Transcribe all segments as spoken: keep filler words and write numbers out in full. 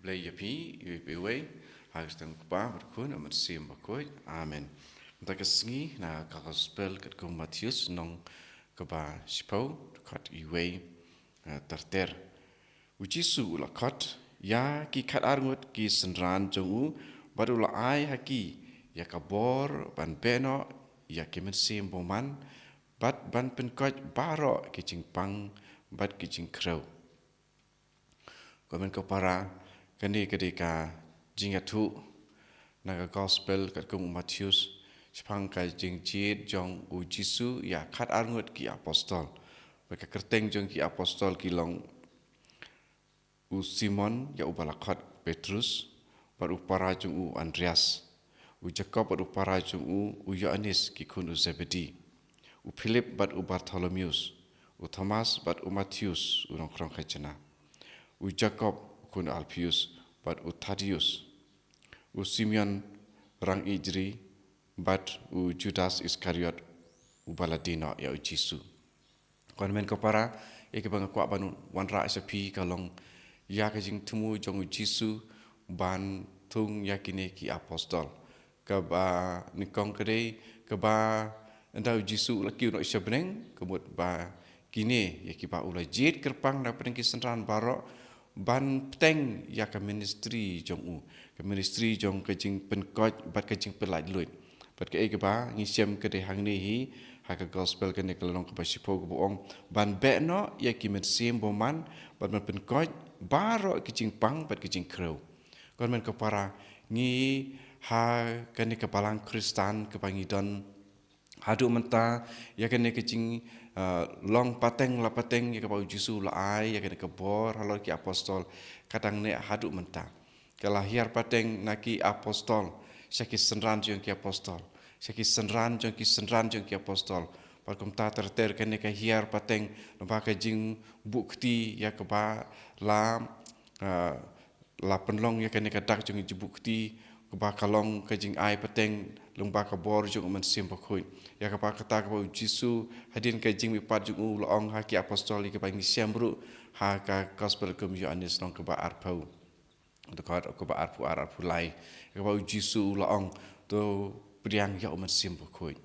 Blei ïa phi, iwei pa iwei, ha ka kyrteng u Kpa, bad u Khun, bad u Mynsiem Bakhuid. Amen. Mynta ka sngi, na ka Gospel katkum u Mathaios, lynnong kaba shiphew, dkhot iwei, eh, ter ter. U Jisu u la khot ïa ki khatar ngut ki synran jong u, bad u la ai ha ki ïa ka bor ban beh noh ïa ki mynsiem bymman, bad ban pynkoit baroh ki jingpang bad ki jingkhrew. Ko hynmen ko para, kane ka dei ka jingïathuh na ka Gospel katkum u Mathaios, shaphang ka jingjied jong u Jisu ïa khatar ngut ki apostol. Bad ka kyrteng jong ki apostol ki long u Simon, ïa uba la khot Petrus, bad u para jong u Andreas, u Jakob bad u para jong u, u Ïoannis ki khun u Zebedi, u Philip bad u Bartholomeus, u Thomas bad u Mathaios u nongkhrong khajna, u Jakob u khun u Alpheus, bad u Thaddeus, u Simeon rang ijri, bad u Judas Iskariot, uba la die noh ïa u Jisu. Ko hynmen ko para, ïa kaba nga kwah ban wanrah sha phi ka long ïa ka jingthmu jong u Jisu ban thung ïa kine ki apostol. Kaba nyngkong ka dei, kaba ynda u Jisu u la kiew noh sha bneng, ka mut ba kine ïa kiba u la jied kyrpang na pdeng ki synran baroh, ban bteng ïa ka ministry jong u, ka ministry jong ka jingpynkoit bad ka jingpynlait luid. Bad kaei kaba ngi shem ka dei hangne hi, ha ka Gospel kane ka lynnong kaba shiphew kaba ong, ban beh noh ïa ki mynsiem bymman, bad ban pynkoit baroh ki jingpang bad ki jingkhrew. Ko hynmen ko para, ngi ha kane ka balang Khristan kaba ngi don haduh mynta, ïa kane ka jing, eh, long pateng la pateng, ïa kaba u Jisu u la ai ïa kane ka bor halor ki apostol, ka dang neh haduh mynta. Ka la hiar pateng na ki apostol sha ki synran jong ki apostol, sha ki synran jong ki synran jong ki apostol. Bad kumta ter ter kane ka hiar pateng, naba ka jingbuh kti ïa kaba la, eh, la pynlong ïa kane ka dak jong ka jingbuh kti, kaba ka long ka jingai pateng lyngba ka bor jong u Mynsiem Bakhuid. Ïa kaba kata kaba u Jisu, hadien ka jingmihpat jong u, u la ong ha ki apostol, ïa kaba ngi shem ruh ha ka Gospel kum u Ïoannis lynnong kaba arphew, dkhot kaba arphew ar, arphew lai. Ïa kaba u Jisu u la ong, to pdiang ïa u Mynsiem Bakhuid.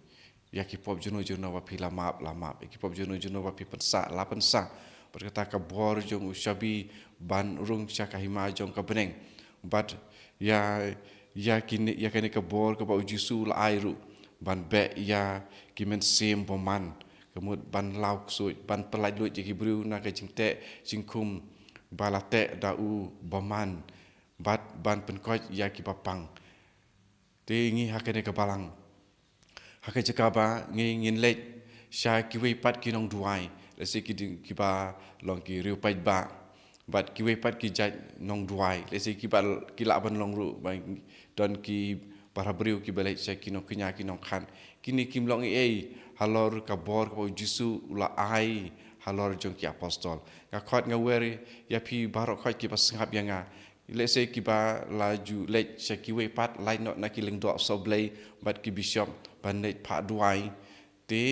Ïa ki pop jong no jong no ba phi la map, la map. Ïa ki pop jong no jong no ba phi pynsah, la pynsah. Bad kata ka bor jong u shabi ban rung sha ka hima jong ka bneng. Bad ïa, ïa kine, ïa kane ka bor kaba u Jisu u la ai ruh, ban beh ïa ki mynsiem bymman. Ka mut ban law ksuid, ban pynlait luid ïa ki briew na ka jingteh jingkhum ba la teh da u bymman. Bad ban pynkoit ïa kiba pang. Te ngi ha kane ka balang, ha ka jaka ba ngi, ngin leit sha kiwei pat ki nongduwai, lehse ki ding, kiba long ki riewpaidbah, bad kiwei pat ki jait nongduwai, lehse kiba, ki lah ban long ruh ba don ki para briew kiba leit sha ki nongkñia ki nongkhan. Kine kim long ei ei halor ka bor kaba u Jisu u la ai halor jong ki apostol. Nga khot nga wer ïa phi baroh khoit kiba sngap ïa nga, lehse kiba la ju leit sha kiwei pat, lait noh na ki lyngdoh sohblei bad ki bishop ban leit phah duwai. Te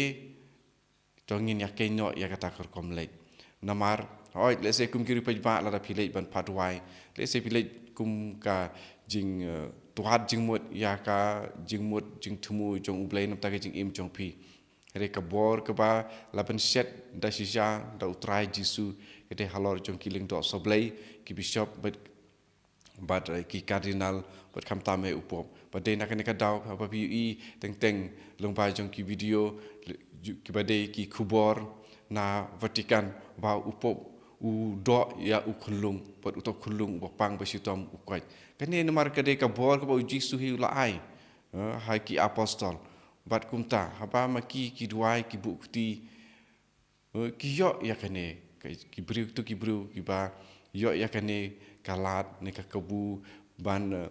to ngin ïa kynnoh ïa kata ka rukom leit. Namar, hooid, lehse kum ki riewpaidbah lada phi leit ban phah duwai, lehse phi leit kum ka jing, eh, twad jingmut ïa ka jingmut jingthmu jong U Blei na ka bynta ka jingim jong phi. Hynrei ka bor kaba la pynshet da shisha da U Trai Jisu, ka dei halor jong ki lyngdoh sohblei, ki bishop bad, bad, eh, ki cardinal, bad khamtam eh u Pope. Bad dei na kane ka daw haba phi ïohi teng teng lyngba jong ki video, ju-, kiba dei ki khubor na Vatican, ba u Pope u doh ïa u khunlung, bad uto u khunlung uba pang ba shitom u koit. Kane namar ka dei ka bor kaba u Jisu hi u la ai, eh, ha ki apostol. Bad kumta, haba ma ki, ki duwai, ki buh kti, eh, ki ïoh ïa kane, ka, ki briew, to ki briew kiba ïoh ïa kane ka lad ne ka kabu ban, eh,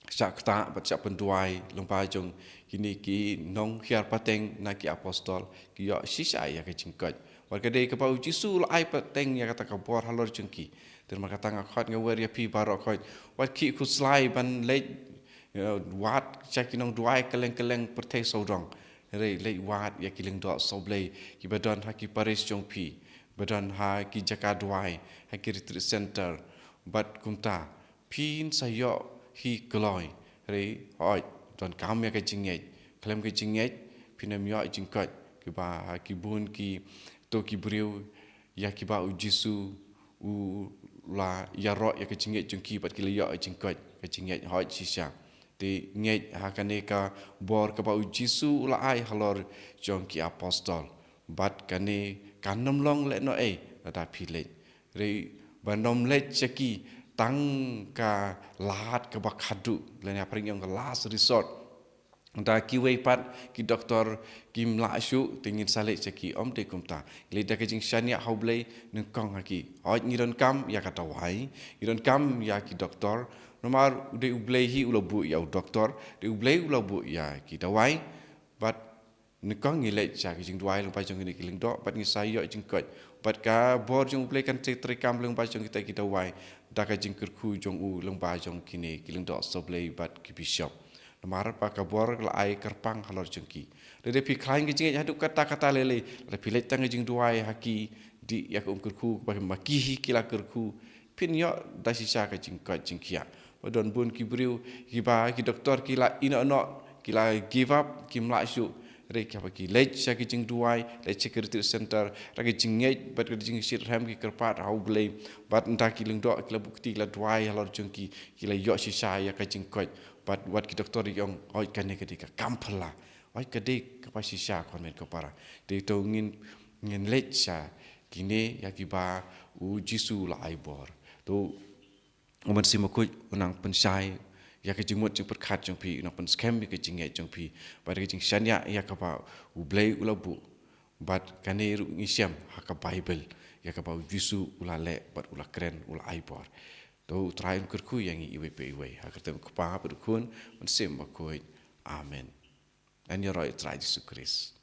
shah ktah bad shah pynduwai lyngba jong kine ki nonghiar pateng na ki apostol, ki ïoh shisha ïa ka jingkoit. Wat ka dei kaba u Jisu u la ai pateng ïa kata ka bor halor jong ki. Te namar kata nga khot nga wer ïa phi baroh khoit, wat khih khuslai ban leit, eh, wad sha ki nongduwai kylleng kylleng pyrthei sawdong. Hynrei leit wad ïa ki lyngdoh sohblei kiba don ha ki parish jong phi, ba don ha ki jaka duwai, ha ki retreat center, bad kumta. Phin sa ïoh hi kloi. Hynrei hooid, donkam ïa ka jingngeit. Khlem ka jingngeit phin ym ïoh jingkoit. Kiba ha ki bun ki, to ki briew ïa kiba U Jisu u la ïaroh ïa ka jingngeit jong ki bad ki la ïoh jingkoit. Ka jingngeit hooid shisha. Te ngeit ha kane ka bor kaba U Jisu u la ai halor jong ki apostol. Bad kane kan ym long lehnohei lada phi leit. Hynrei ban ym leit sha ki tang ka lad kaba khadduh, lane ha phareng ong ka last resort. Da kiwei pat ki doktor kim lah shuh, te ngin sa leit sha ki, ym dei kumta. Leit da ka jingshaniah ha U Blei, nyngkong ha ki. Hooid, ngi donkam ïa ka dawai, ngi donkam ïa ki doktor. Namar u dei U Blei hi u la buh ïa u doktor, dei U Blei u la buh ïa ki dawai. Bad nyngkong ngi leit sha ki jingduwai lyngba jong kine ki lyngdoh, bad ngi sa ïoh jingkoit. Bad ka bor jong U Blei kan trei treikam lyngba jong kita ki dawai, da ka jingkyrkhu jong u lyngba jong kine ki lyngdoh sohblei bad ki bishop. Namar ba ka bor la ai kyrpang halor jong ki. Lada phi khlaiñ ka jingngeit haduh katta katta lei lei, lada phi leit tang ka jingduwai ha ki, dih ïa ka umkyrkhu, ba ma ki hi ki la kyrkhu, phin ïoh da shisha ka jingkoit jingkhiah. Ba don bun ki briew, kiba, ki doktor ki la ïehnoh noh, ki la give up, kim lah shuh. Hynrei haba ki leit sha ki jingduwai, leit sha ki retreat center, da ka jingngeit bad ka jingshitrhem ki kyrpad ha U Blei, bad ynda ki lyngdoh ki la buh kti, ki la duwai halor jong ki, ki la ïoh shisha ïa ka jingkoit. Bad wat ki doktor ki ong, hooid, kane ka dei ka kam phylla. Hooid, ka dei kaba shisha, ko hynmen ko para. Te to ngin, ngin leit sha kine ïa kiba U Jisu u la ai bor. To U Mynsiem Bakhuid un nang pynshai ïa ka jingmut jingpyrkhat jong phi, un nang pynskhem ïa ka jingngeit jong phi. Bad ka jingshaniah ïa kaba U Blei u la buh. Bad kane ruh ngi shem ha ka Baibl, ïa kaba U Jisu u la leh bad u la kren, u la ai bor. To U Trai un kyrkhu ïa ngi iwei pa iwei. Ha ka kyrteng U Kpa bad U Khun, Mynsiem Bakhuid. Amen. Ngan ïaroh ïa U Trai Jisu Khrist.